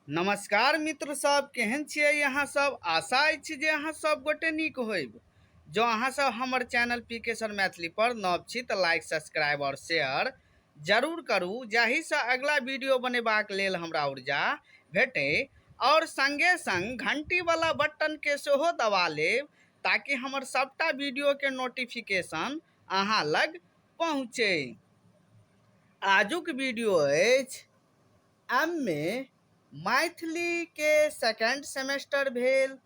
नमस्कार मित्र सब, केहन छियै अहाँ सब? आशा अछि जे अहाँ सब गोटे नीक होइब। जँ अहाँ सब हमर चैनल पी के सर मैथिली पर नव छी तऽ लाइक, सब्सक्राइब और शेयर जरूर करू, जाहिसँ अगला वीडियो बनेबाक लेल हमरा ऊर्जा भेटै, और संगे संग घंटी वाला बटन के सेहो दबा लेब ताकि हमर सबटा वीडियो के नोटिफिकेशन अहाँ लग पहुँचे। आजुक वीडियो अछि एम ए मैथिलीके सेकेण्ड सेमेस्टर भेल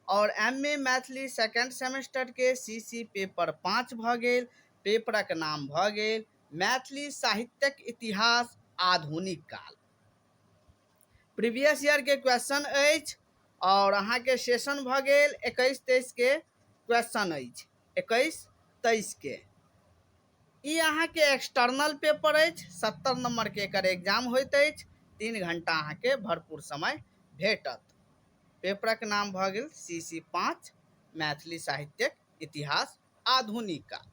आओर एम ए मैथिली सेकेण्ड सेमेस्टरके सी सी पेपर 5 भऽ गेल। पेपरक नाम भऽ गेल मैथिली साहित्यक इतिहास आधुनिक काल। प्रीवियस ईयरके क्वेश्चन अछि आओर अहाँके सेशन भऽ गेल 21-23 के क्वेश्चन अछि, 21-23 के। ई अहाँके एक्सटर्नल पेपर अछि, 70 नम्बरके एकर एग्जाम होइत अछि, 3 घंटा अहाँके भरपूर समय भेटत। पेपरक नाम भऽ गेल सी सी 5 मैथिली साहित्यक इतिहास आधुनिक काल।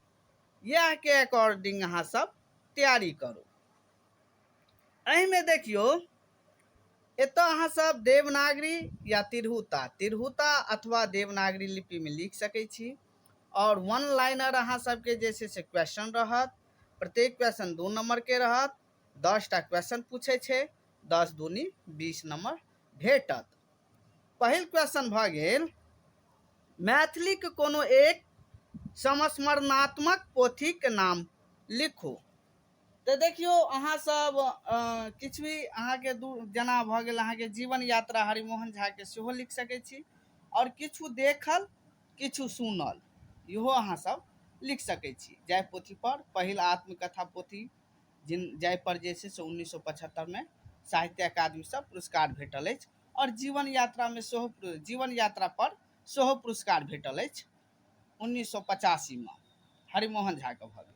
इएहके अकॉर्डिंग अहाँ सब तैयारी करू। एहिमे देखियौ, एतऽ अहाँ सब देवनागरी या तिरहुता, तिरहुता अथवा देवनागरी लिपिमे लिख सकै छी। आओर वन लाइनर अहाँ सबके जे छै से क्वेश्चन रहत। प्रत्येक क्वेश्चन 2 नम्बरके रहत, 10टा क्वेश्चन पूछै छै, 10 दूनी 20 नम्बर भेटत। पहिल क्वेश्चन भऽ गेल, मैथिलीके कोनो एक संस्मरणात्मक पोथीके नाम लिखू। तऽ देखियौ, अहाँ सब किछु भी अहाँके दू जेना भऽ गेल अहाँके जीवन यात्रा हरिमोहन झाके सेहो लिख सकै छी, आओर किछु देखल किछु सुनल इहो अहाँ सब लिख सकै छी। जाहि पोथी पर पहिल आत्मकथा पोथी जिन जाहि पर जे छै से 1975 मे साहित्य अकादमीसँ पुरस्कार भेटल अछि, आओर जीवन यात्रामे सेहो, जीवन यात्रा पर सेहो पुरस्कार भेटल अछि 1985 मे हरिमोहन झाके भऽ गेल।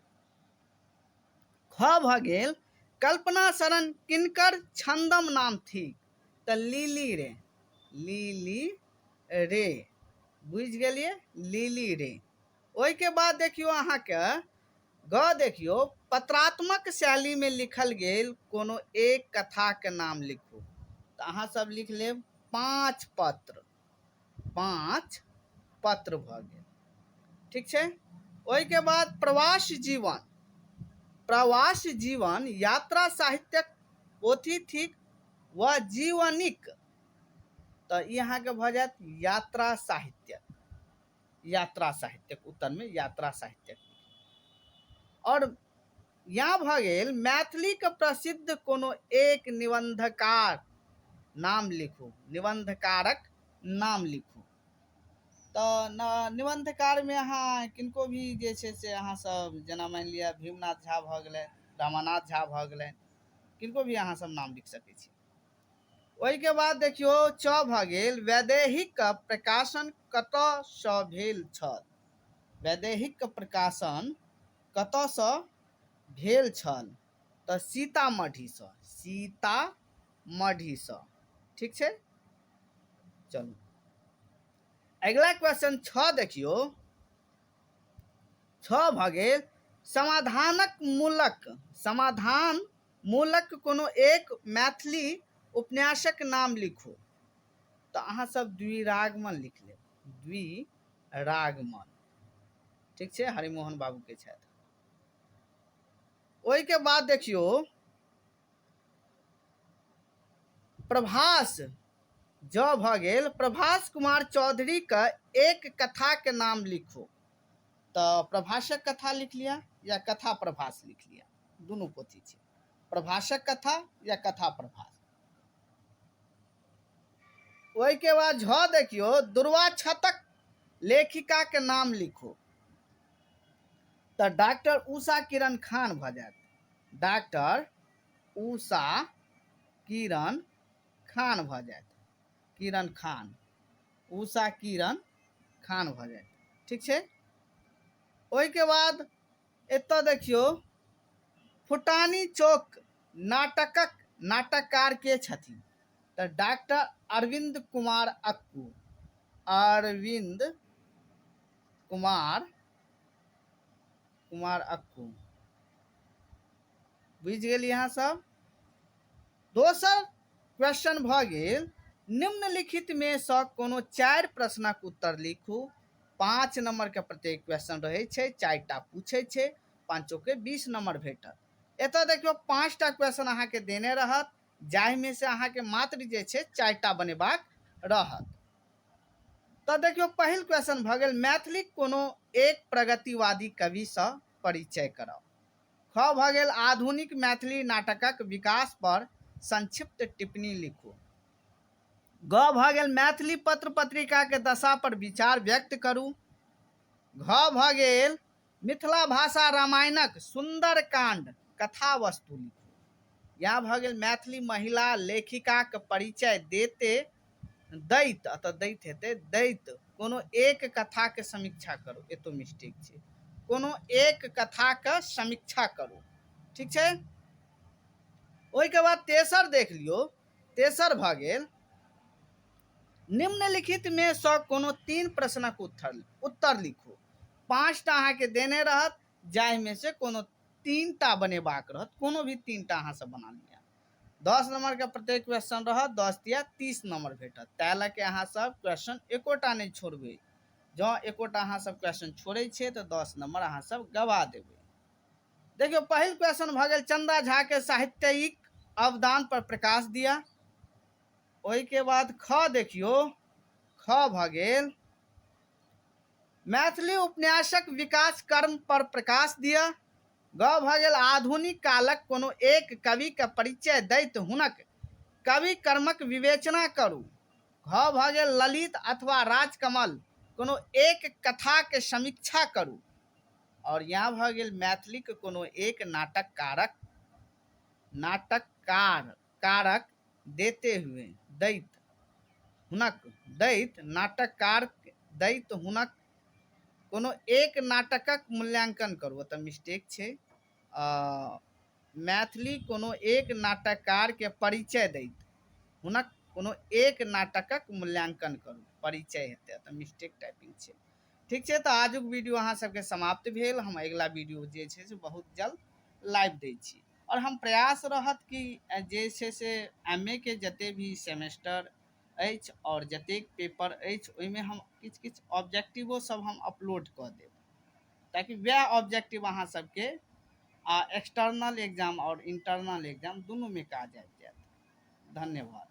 ख भऽ गेल, कल्पना शरण किनकर छंदम नाम थिक? तऽ लिली रे, लिली रे, बुझि गेलियै, लिली रे। ओहिके बाद देखियौ अहाँके ग देखियौ, पत्रात्मक शैलीमे लिखल गेल कोनो एक कथाके नाम लिखू। तऽ अहाँ सब लिख लेब 5 पत्र, 5 पत्र भऽ गेल, ठीक छै। ओहिके बाद प्रवास जीवन, प्रवास जीवन यात्रा साहित्यक पोथी थिक वा जीवनिक? तऽ ई अहाँके भऽ जायत यात्रा साहित्यक, यात्रा साहित्यक उत्तरमे यात्रा साहित्यक। आओर यहाँ भऽ गेल मैथिलीके प्रसिद्ध कोनो एक निबंधकार नाम लिखू, निबंधकारक नाम लिखू। तऽ निबंधकारमे अहाँ किनको भी जे छै से अहाँ सब जेना मानि लिअ भीमनाथ झा भऽ गेलनि, रमानाथ झा भऽ गेलनि, किनको भी अहाँ सब नाम लिख सकै छी। ओहिके बाद देखियौ च भऽ गेल, वैदेहीक प्रकाशन कतऽसँ भेल छल? वैदेहीक प्रकाशन कतऽसँ भेल छल? तऽ सीतामढ़ीसँ, सीतामढ़ीसँ, ठीक छै। चलू अगिला क्वेश्चन 6 देखियौ। 6 भऽ गेल, समाधानक मूलक, समाधान मूलक कोनो एक मैथिली उपन्यासक नाम लिखू। तऽ अहाँ सब द्विरागमन लिख लेब, द्विरागमन, ठीक छै, हरिमोहन बाबूके छथि। ओहिके बाद देखियौ प्रभास ज भऽ गेल, प्रभास कुमार चौधरी के एक कथा के नाम लिखू। तऽ प्रभासक कथा लिख लिअ या कथा प्रभास लिख लिअ, दुनू पोथी छै, प्रभासक कथा या कथा प्रभास। ओहिके बाद झ देखियौ, दुर्वाक्षतक लेखिका के नाम लिखू। तऽ डॉक्टर उषा किरण खान भऽ जायत, डॉक्टर उषा किरण खान भऽ जायत, किरण खान, उषा किरण खान भऽ जायत, ठीक छै। ओहिके बाद एतऽ देखियौ, फुटानी चौक नाटकक नाटककार के छथिन? तऽ डॉक्टर अरविंद कुमार अक्कू, अरविंद कुमार कुमार अक्कू, बुझि गेलियै अहाँ सब। दोसर क्वेश्चन भऽ गेल, निम्नलिखितमे सँ कोनो 4 प्रश्नक उत्तर लिखू। 5 नम्बरके प्रत्येक क्वेश्चन रहै छै, 4टा पूछै छै, पाँचोके 20 नम्बर भेटत। एतऽ देखियौ 5टा क्वेश्चन अहाँके देने रहत, जाहिमे से अहाँके मात्र जे छै 4टा बनेबाक रहत। तऽ देखियौ पहिल क्वेश्चन भऽ गेल, मैथिलीक कोनो एक प्रगतिवादी कविसँ परिचय कराउ। ख भऽ गेल, आधुनिक मैथिली नाटकक विकास पर संक्षिप्त टिप्पणी लिखू। ग भऽ गेल, मैथिली पत्र पत्रिका के दशा पर विचार व्यक्त करू। घ भऽ गेल, मिथिला भाषा रामायणक सुंदर कांड कथा वस्तु लिखू। या भऽ गेल, मैथिली महिला लेखिकाक परिचय देते दैत, अतः दैत हेतै, दैत कोनो एक कथाके समीक्षा करू। एतो मिस्टेक छै, कोनो एक कथाके समीक्षा करू, ठीक छै। ओहिके बाद तेसर देख लियौ। तेसर भऽ गेल, निम्नलिखितमे सँ कोनो 3 प्रश्नक उत्तर लिखू। 5टा अहाँके देने रहत, जाहिमे से कोनो 3टा बनेबाक रहत, कोनो भी 3टा अहाँ सब बना लिअ। 10 नंबर के प्रत्येक क्वेश्चन रहत, 10 तिया 30 नंबर भेटत। ताहि लऽ के अहाँ सब क्वेश्चन एकोटा नहि छोड़बै। जँ एकोटा अहाँ सब क्वेश्चन छोड़ै छियै तऽ 10 नंबर अहाँ सब गवा देबै। देखियौ पहिल क्वेश्चन भऽ गेल, चंदा झा के साहित्यिक अवदान पर प्रकाश दिया। ओहिके बाद ख देखियौ, ख भऽ गेल, मैथिली उपन्यासक विकास कर्म पर प्रकाश दिया। ग भऽ गेल, आधुनिक कालक कोनो एक कविके परिचय दैत हुनक कवि कर्मक विवेचना करू। घ भऽ गेल, ललित अथवा राजकमल कोनो एक कथाके समीक्षा करू। और यहाँ भऽ गेल, मैथिलीक कोनो एक नाटककारक नाटककार कारक देते हुए दैत हुनक दैत नाटककार दैत हुनक कोनो एक नाटकक मूल्यांकन करू। ओतऽ मिस्टेक छै, मैथिली कोनो एक नाटककारके परिचय दैत हुनक कोनो एक नाटकक मूल्यांकन करू, परिचय हेतै, एतऽ मिस्टेक टाइपिंग छै, ठीक छै। तऽ आजुक वीडियो अहाँ सबके समाप्त भेल। हम अगिला वीडियो जे छै से बहुत जल्द लाइव दै छी, आओर हम प्रयास रहत कि जे छै से एम ए के जते भी सेमेस्टर अछि आओर जतेक पेपर अछि ओहिमे हम किछु किछु ऑब्जेक्टिवो सब हम अपलोड कऽ देब, ताकि वएह ऑब्जेक्टिव अहाँ सबके आ एक्सटर्नल एग्जाम आओर इंटरनल एग्जाम दुनूमे काज आबि जायत। धन्यवाद।